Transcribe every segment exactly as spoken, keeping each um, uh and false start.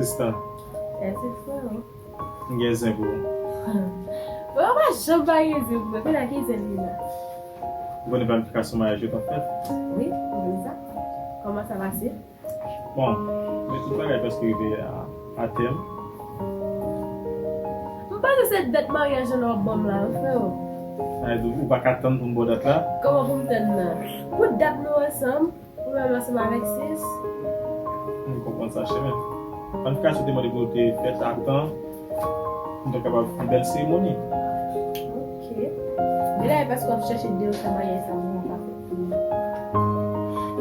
Sista. Mèsi, freo. M gen zen pou ou. Freo, pa janm pa gen zen pou mwen. Kounye a ki zen li la? Ou konnen planifikasyon maryaj yo t ap fèt? Wi, m konn sa. Kòman sa pase? Bon, men tout bagay prèske rive a, a tèm. M panse se dat maryaj lan w ap ban m la, wi, freo. Sa vle di ou pa ka tann pou m ba w dat la? Kòman pou m tann nan? Pou dat nou ansanm, ou menm ansanm avèk sis. M konprann sa, cheri. Planifikasyon te mande pou l te fèt a tan. Pou nou ta kapab fè yon bèl seremoni. Ok. Men la, e paske w ap chèche de sa maryaj sa pou mwen pa fè.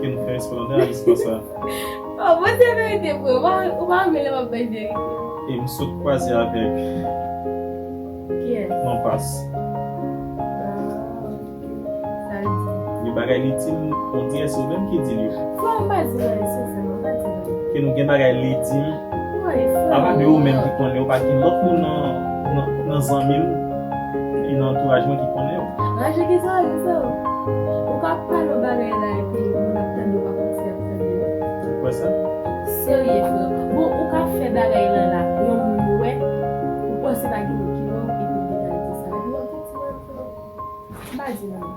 Ke nou fè espè nan dèyè espè sa. Oh, bon, se verite, freo. Ou pa, ou pa renmen lè m ap bay verite. E m sot kwaze avèk Kiyès? Manpas. Ah, ok. Sa l di? Gen bagay li di m, on dirè se ou menm ki di l yo. Freo, m pa di l anyen, sensèman, m pa di l anyen. Ke nou gen bagay li di m. Wi, freo. Apa de ou menm ki konnen, ou pa gen lòt moun nan, nan, nan zanmi m e nan antouraj mwen ki konnen yo. Raje, ki sa w di sa? Ou ka pale yon bagay la epi moun ap tande, ou pa konn si y ap tande yo. Ou kwè sa? Serye, freo. Bon, ou ka fè bagay lan la, yon moun wè, ou panse pa gen moun ki wè w, epi ou deja di sa. Epi w ap di, "Ti mwen, freo." M pa di l anyen.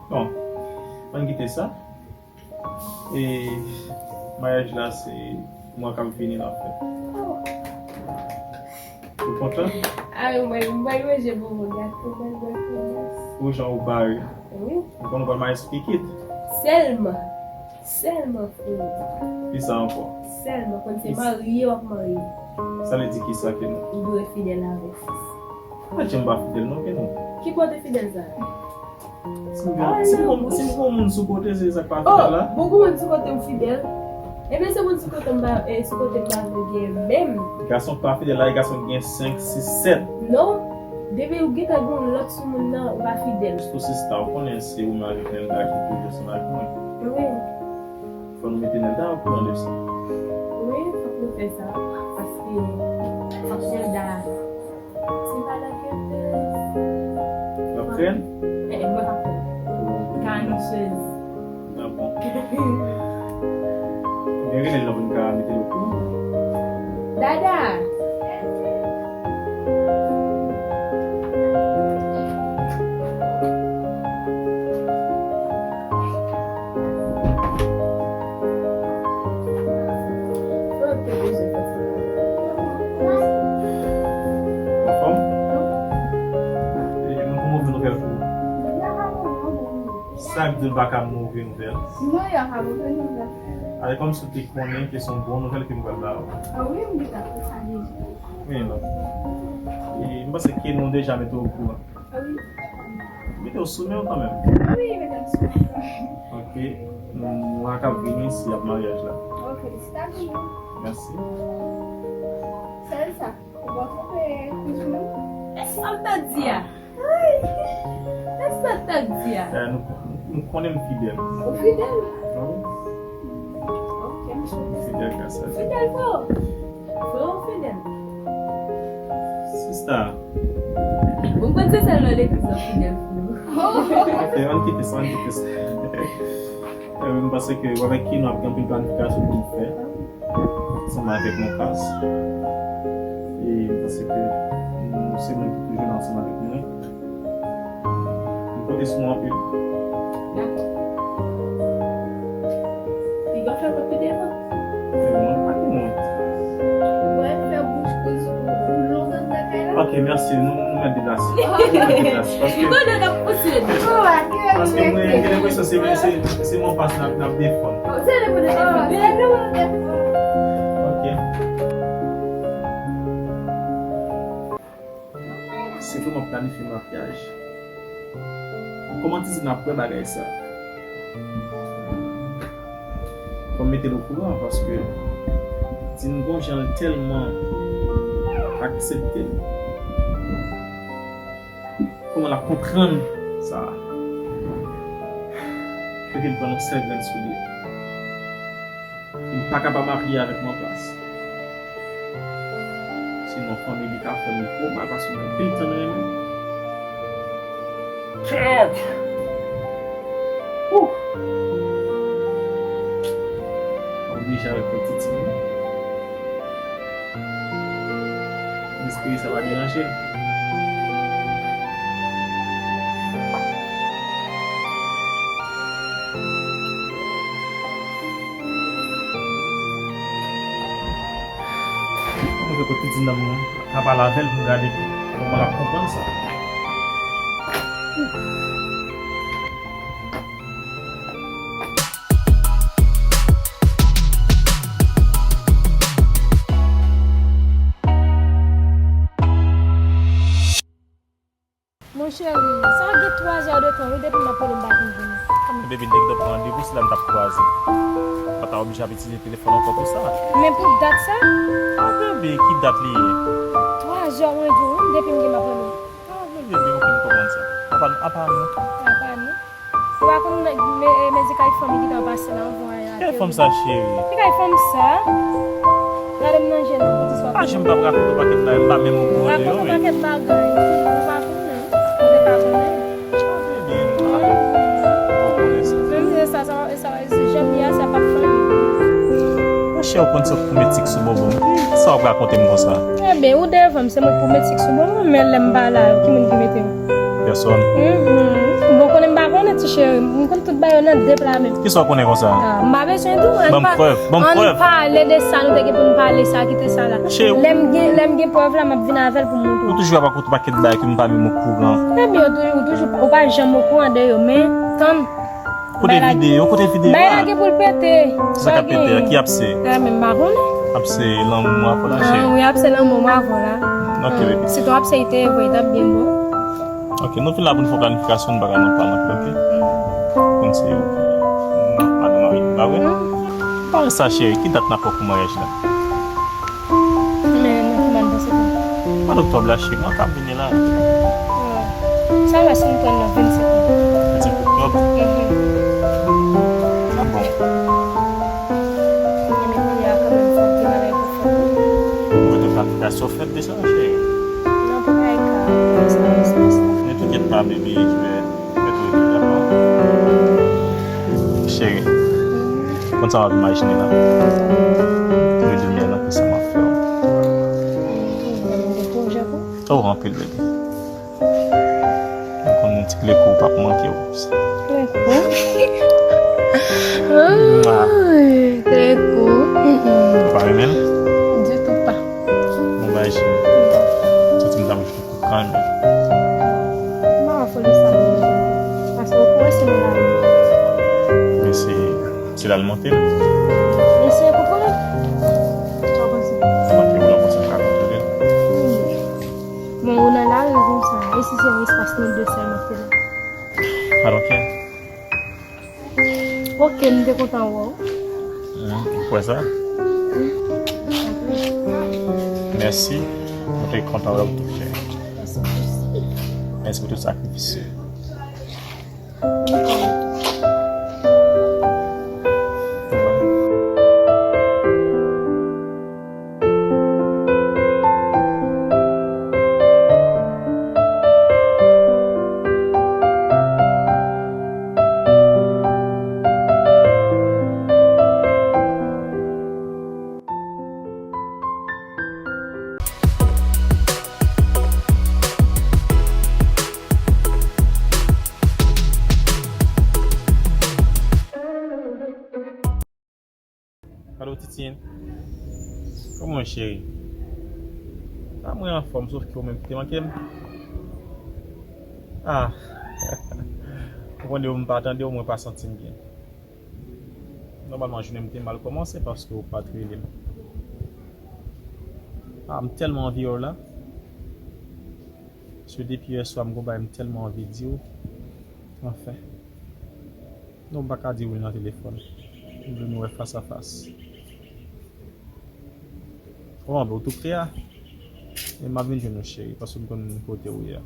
Bon, ann kite sa. E maryaj la, se mwa k ap vini l ap fèt. Ou kontan? Ah, mwen, mwen manje bonbon gato, mwen manje bonbon. Ou jan ou bare. Wi. Ou konn ou pral marye sou kikit? Sèlman. Sèlman, freo. Ki sa ankò? Sèlman, konn se marye w ap marye. Sa vle di ki sa ke nou? Ou dwe fidèl avèk sis. Pa janm pa fidèl non, ke nou. Ki kote fidèl sa? Si m gen, si m gen, si m gen yon moun sou kote, se sa k pa fidèl la. Oh, bon, gon moun sou kote m fidèl. Ebyen, se moun sou kote m pa, eh, sou kote m pa vle gen menm. Gason k pa fidèl la, e gason k gen senk, sis, sèt. Non, depi ou gentan gen yon lòt sou moun nan, ou pa fidèl. Sou sista, ou konnen se ou menm avèk Nelda ki toujou ansanm avèk mwen. Wi. Fò nou mete Nelda okouran de sa. Wi, fòk nou fè sa. Paske fòk Nelda. Se pa nan kè tèz. W ap fè l? Eh, eh, mwen pa fè l. Ka anonsez. Ah bon. Ebyen, rele l non pou n ka mete l okouran. Dada! Anfòm? E, nou pou move nouvèl pou ou. Sa k di l pa ka move nouvèl? Non, y a ka move nouvèl. Ale kòmsi w te konnen ke se yon bon nouvèl ke m pral ba ou. Ah wi, m gentan konn sa deja. Wi, non. E, m panse ke nou deja mete w okouran. Ah wi. Mete w sou men w kanmenm. Ah wi, mete m sou men. Ok. Mwa k ap vini, se y ap maryaj la. Oh, felisitasyon. Mèsi. Sèl sa. Ou pa twonpe kouzin ou? E sa l ta di a? Ay! E sa l ta di a? Eh, nou, nou konnen m fidèl. Ou fidèl? Wi. Ok, m sou. M fidèl gras a Dye. Fidèl, freo. Freo, fidèl. Sista. Bon, mwen se sèl nan legliz nan fidèl pou nou. Ok, ann kite sa, ann kite sa. Eh, m panse ke avèk ki nou ap gen anpil planifikasyon pou nou fè ansanm avèk Monpas. E m panse ke nou se moun ki toujou la ansanm avèk mwen. M konte sou nou anpil. Dakò. Piga fè mwen pi devan. E mwen pa gen mwen. Mwen fè bouch kouz pou ou. Ok, mèsi. Nou, nou mèt deplase. Nou mèt deplase. Paske, paske mwen gen lenpresyon se, se, se Monpas n ap, n ap defann. Ok. Se pou mwen planifye maryaj. Kòman ti di n ap wè bagay sa? Fò m mete l okouran paske Dine gon jan l tèlman aksepte l. Kòman l ap konprann sa? Epi l pran yon sèl grenn soulye. Li pa ka pa marye avèk Monpas. Sinon, fanmi li ka fè m gwo mal paske m gen anpil tan renmen. Kèt! Wouh! M oblije avèk yon ti timoun. Wi, sa pa deranje. Mwen fè kote ti nanm nan. Ka pale avè l pou m gade kòman l ap konprann sa. Mon cheri, sa gen twa zè de tan, wi, depi m ap rele m pa konn vini. Baby, nèg t ap pran randevou, se la n t ap kwaze. Ou pa ta oblije ap itilize telefòn ankò pou sa. Men pou dat sa? Ah, baby, ki dat li ye? Twa zè mwen di w, wi, depi m gen m ap rele. Ah, baby, ok, m konprann sa. Apa, apa nou? Apa nou? Ou pa konn me, me, e, mezi kay fanmi ki t ap pase la, anvan a. Kay fanm sa, cheri? Ki kay fanm sa? Gade m nan je nou, pou di sa. Ah, je m p ap rakonte w pakèt bagay, m pa menm okouran de yo, wi. Rakonte w pakèt bagay. Ou pa konnen. Ou te pa konnen. Ah, baby, m pa menm okouran de yo. Menm se sa, sa, sa, se jan m ye a, sa p ap fanmi. Mon chè, ou konn se ou k pou met sik sou bonbon m. Sa w ap rakonte m konsa? Enben, ou devan m, se mwen k pou met sik sou bonbon m, men lè m pa la, ki moun ki mete w? Pèsòn. Mhm. Bon, konnen m pa konnen, ti cheri. M konn tout bagay yo nan de pla menm. Kisa w konnen konsa? Ah, m pa bezwen di w. Ban m prèv, ban m prèv. Ann pale de sa nou te gen pou n pale, sa ki te sa la. Cheri. Lè m gen, lè m gen prèv la, m ap vin avè l pou m montre w. Ou toujou ap rakonte pakèt bagay ke m pa menm okouran. Ebyen, ou toujou, ou toujou, ou pa janm okouran de yo, men tann. Kote videyo, kote videyo a? Bagay la gen pou l pete. Sa k ap pete a? Ki apse? Ah, men m pa konnen. Apse lanmou avè w la, cheri. Ah, wi, apse lanmou m avè w la. Ok, baby. Si te apse, li te vre, li t ap byen bon. Ok, nou fin la pou n fè planifikasyon, nou pa ka nan plan anpil, ok? Konn se ou ki madanm avèk li, pa vre? Pare sa, cheri, ki dat n ap fè pou maryaj la? Men, nan kòman n panse tou? Mwa doktòb la, cheri, mwen ka vini la. Sa va si n pran nan vennsenk out. Vennsenk oktòb? Mhm. Ah bon. Ebyen, kounye a kanmenm, fòk gen bagay pou fè tou. Mwen te planifikasyon fèt deja, cheri. Non, pou bagay ka, sa, sa, sa. Men te enkyèt pa, bebe, ki fè Cheri, konn sa m ap imajine la? Mwen di m nan ki sa m ap fè w. Oh, anpil, baby. Mwen konn yon ti klekou pa p manke w. Klekou? Mwa. Klekou. Ou pa renmen l? Ditou pa. Mwen bay cheri. Santi m ta Kanmenm. M pa wè foli sa menm. Paske ou konnen se mwen la menm. Men se, se la l monte l. Men se kontwole. Sa w panse? Sa manke ou la konsa ka kontwole l. Hmm. Men ou nan lari konsa. E si se yon espas nou de sèl m ap fè la? I don't care. Ok, m te kontan wè w. Hmm, ou kwè sa? Mèsi. Mwen te kontan wè w tou, cheri. Mèsi pou tout sakrifis yo. Alo, Titine. Kòman w, cheri? A, mwen anfòm, sof ke ou menm ki te manke m. Ah. Ou konn, depi m pa tande w, mwen pa santi m byen. Nòmalman, jounen m te mal kòmanse paske ou pa t rele m. Ah, m tèlman anvi wè w la. Se depi yè swa, m gon bagay m tèlman anvi di w. Anfen. Non, m pa ka di w li nan telefòn. M vle nou wè fas a fas. Kòman, ou tou pre a? E m ap vin jwenn ou, cheri, paske m konn kote ou ye a.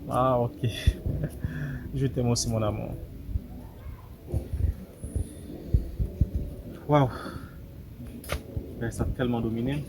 Ah, ok. Je t'aime aussi, mon amour. Waw. Bagay sa tèlman domine m.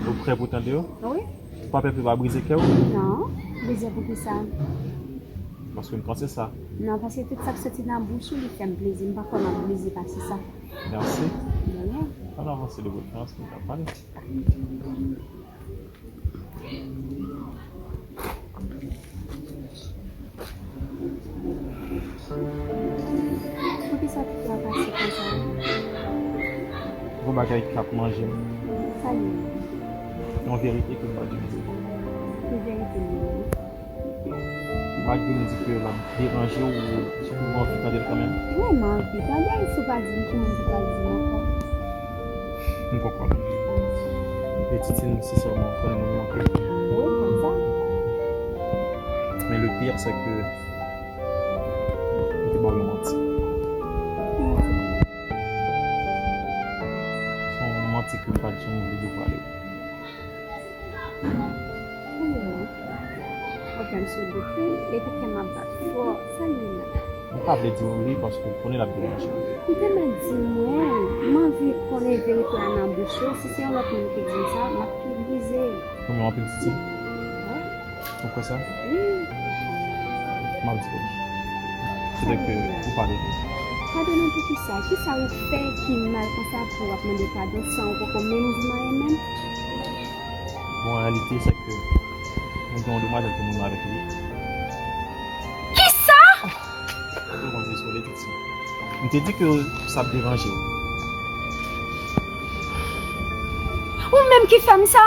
Ou prè pou tande yo? Wi. Ou pa pè pou yo pa brize kè w? Non. Brize pou ki sa? Paske m panse sa. Non, paske tout sa k soti nan bouch ou, li fè m plezi. M pa kwè m ap brize pase sa. Mèsi. De rien. Ann avanse de preférans pou n ka pale. Poukisa tout la pase konsa? Gon bagay k ap manje m. Sa li ye? Yon verite ke m pa di w. Ki verite li ye? Malgre m di ke l ap deranje w, ou anvi tande l kanmenm? Wi, m anvi tande l, si w pa di m, ki moun ki pral di m ankò? M konprann. E Titine, sensèman, ou konnen mwen manke. Wi, konn sa. Men le pire, c'est que m te ba w yon manti. Ki manti? Se yon manti ke m pa t janm vle devoile. Ou fè m sou dout wi, epi kè m ap bat fò. Sa li ye la? Mwen pa vle di w li paske m konnen l ap deranje w. M te mèt di mwen, m anvi konnen verite a nan bouch ou. Si se yon lòt moun ki di m sa, m ap pi brize. Ou renmen anpil Titine? Wi. Ou kwè sa? Wi. M ap di w li. Se lè ke ou pale de. Padone pou ki sa? Ki sa ou fè ki mal konsa pou w ap mande padon san ou poko menm di m anyen menm? Bon, an reyalite, se ke mwen gen yon demwazèl ke mwen avèk li. Kisa? Vrèman dezole, Titi. M te di ke sa ap deranje w. Ou menm ki fè m sa?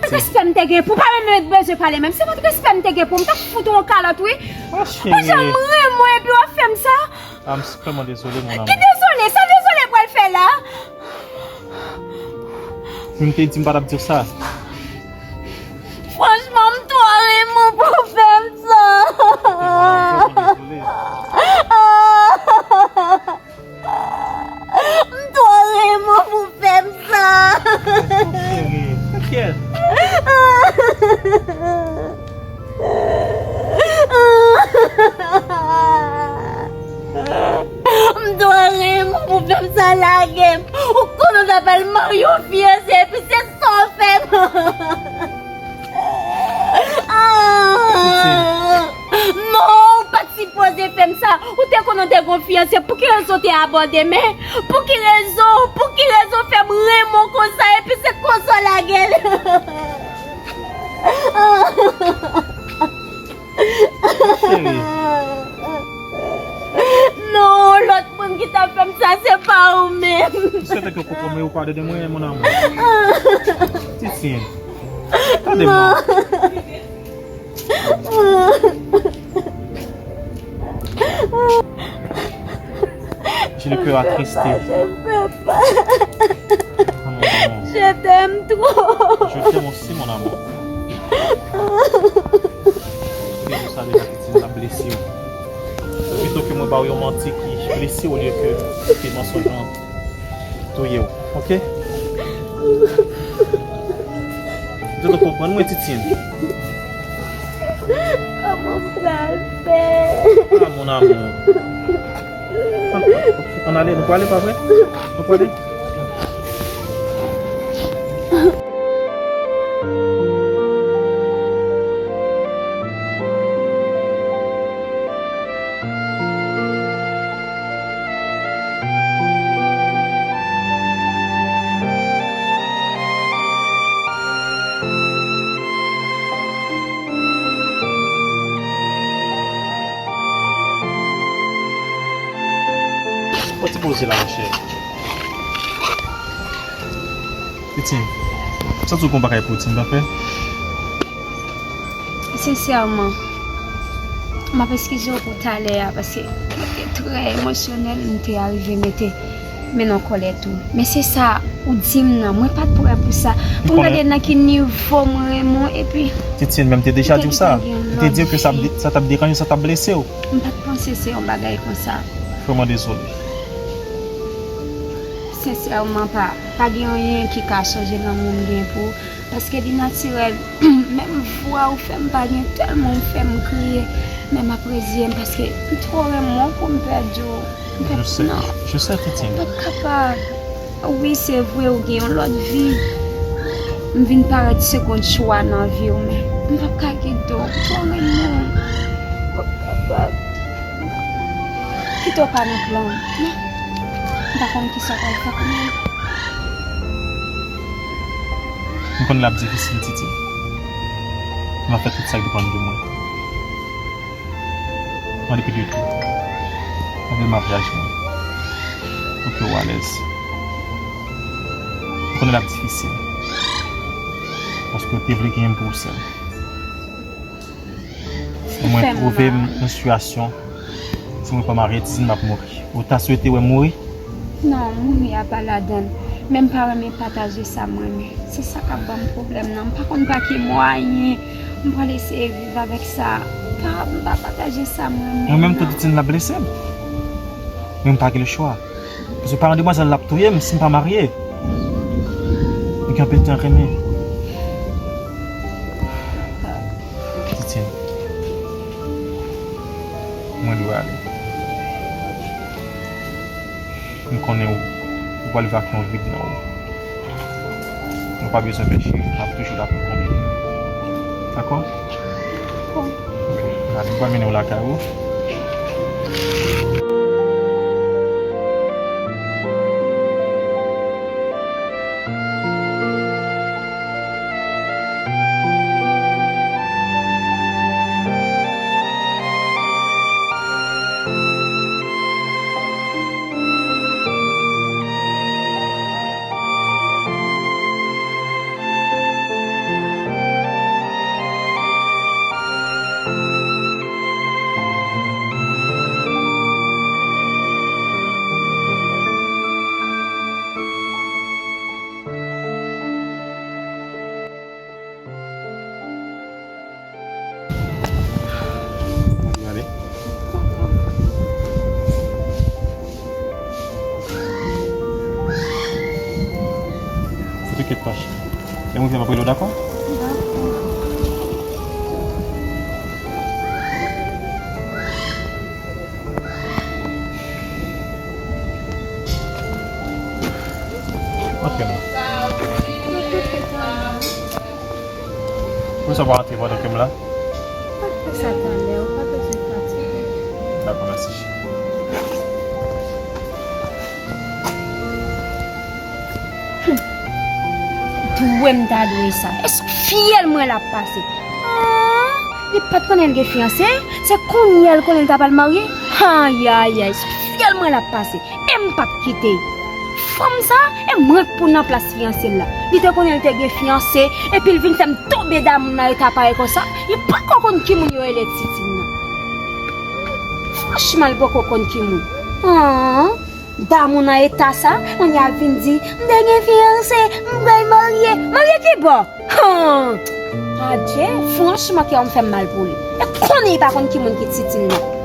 Respè m te gen pou w pa menm bezwen pale menm. Se pa respè m te gen pou w, m t ap fout ou yon kalòt, wi. Ou jan m renmen w epi w ap fè m sa. Ah, m vrèman dezole, mon amour. Ki dezole? Sa dezole pral fè la? M te di m pa t ap di w sa. Franchman, m twò renmen w pou w fè m sa. Mon amour, m vrèman dezole. M twò renmen w pou w fè m sa. Cheri, enkyèt. M twò renmen w pou w fè m sa, lage m. Ou konnen w t ap al marye yon fiyanse, epi se sa w fè m. Ah! Non, ou pa t sipoze fè m sa. Ou te konnen w te gon fiyanse. Pou ki rezon w te abandone? Pou ki rezon? Pou ki rezon w fè m renmen w konsa? Epi se konsa w lage l. Cheri. Non, lòt moun ki t ap fè m sa, se pa ou menm. M swete ke w konprann mwen, ou padone mwen, mon amour. Titi, tande mwen. J'ai le cœur attristé. Papa, je peux pas. Oh, mon amour. Je t'aime trop. Je t'aime aussi, mon amour. Pito sa deja Titine ap blese w. Pito ke mwen ba w yon manti ki blese w olye ke, ke mansonj lan touye w. Oke? Ou te konprann mwen, Titine? Kòman m pral fè? Ah, mon amour. Ann, ann ale, nou prale, pa vre? Nou prale? Fò ti poze la, monchè. Titi, m santi w gon bagay pou w di m, pa fè? Sensèman, m ap eskize w pou talè a, paske mwen te trè emosyonèl, m te arive mete men nan kòlèt ou. Men se sa ou di m nan, mwen pa t prè pou sa. Pou m gade nan ki nivo mwen renmen w, epi Titi, men m te deja di w sa. M te di w ke sa, sa t ap deranje w, sa t ap blese w. M pa t panse se yon bagay konsa. Vrèman dezole. Sensèman, pa, pa gen anyen ki ka chanje lanmou m gen pou ou, paske li natirèl. Menm vwa ou fè m pa gen, tèlman ou fè m kriye, men m ap reziye m, paske m twò renmen w pou m pèdi w. M pèdi, non. Je sais, Titine. M p ap kapab. Wi, se vre, ou gen yon lòt vi. M vin parèt segond chwa nan vi w, men m p ap ka kite w. Ou twò renmen m. M p ap kapab. Kite w pa nan plan m, non. M pa konn kisa w pral fè kounye a. M konnen l ap difisil, Titi. M ap fè tout sa k depann de mwen. Mwen depi de tou. Mwen de maryaj mwen. Pou ke w alèz. M konnen l ap difisil. Paske w te vle genyen m pou ou sèl. Mwen twouve m nan sitiyasyon, si mwen pa marye, Titine, m ap mouri. Ou ta swete wè m mouri? Non, mouri a pa ladan l. Men m pa renmen pataje sa m renmen. Se sa k ap ban m pwoblèm nan. M pa konn pa ki mwayen m pral eseye viv avèk sa. M pa, m pa pataje sa m renmen. Mwen menm tou, Titine, l ap blese m. Men m pa gen lechwa. Paske paran demwazèl la ap touye m si m pa marye. Li gen anpil tan renmen. Titine, mwen dwe ale. M konnen ou, ou pral viv ak yon vid nan ou. Nou pa bezwen pè cheri, m ap toujou la pou ou. Dakò? Bon. Gade, m pral mennen w lakay ou. Gade. Ou te ket pa. Lè mwen vin, m ap rele w, dakò? Antre non. Poukisa w pa antre pandan ke m la? Pa fè sa talè, ou pa bezwen fatige. Dakò, mèsi. Dwe m ta dwe sa. E sou fyèl mwen l ap pase. Ah, li pa t konnen l gen fiyanse? Se kounye a l konnen l ta pral marye? Ayayay, sou fyèl mwen l ap pase. E m p ap kite. Fanm sa, e mwen k pou nan plas fiyanse l la. Li te konnen l te gen fiyanse, epi l vin fè m tonbe damou nan eta parèy konsa. Li poko konn ki moun yo rele Titine nan. Franchman, li poko konn ki moun. Ah. Damou nan eta sa, kounye a vin di, m te gen fiyanse, m pral marye. Marye ki bò? Hon! Adje, franchman, kè m fè m mal pou li. E konnen li pa konn ki moun ki Titine nan.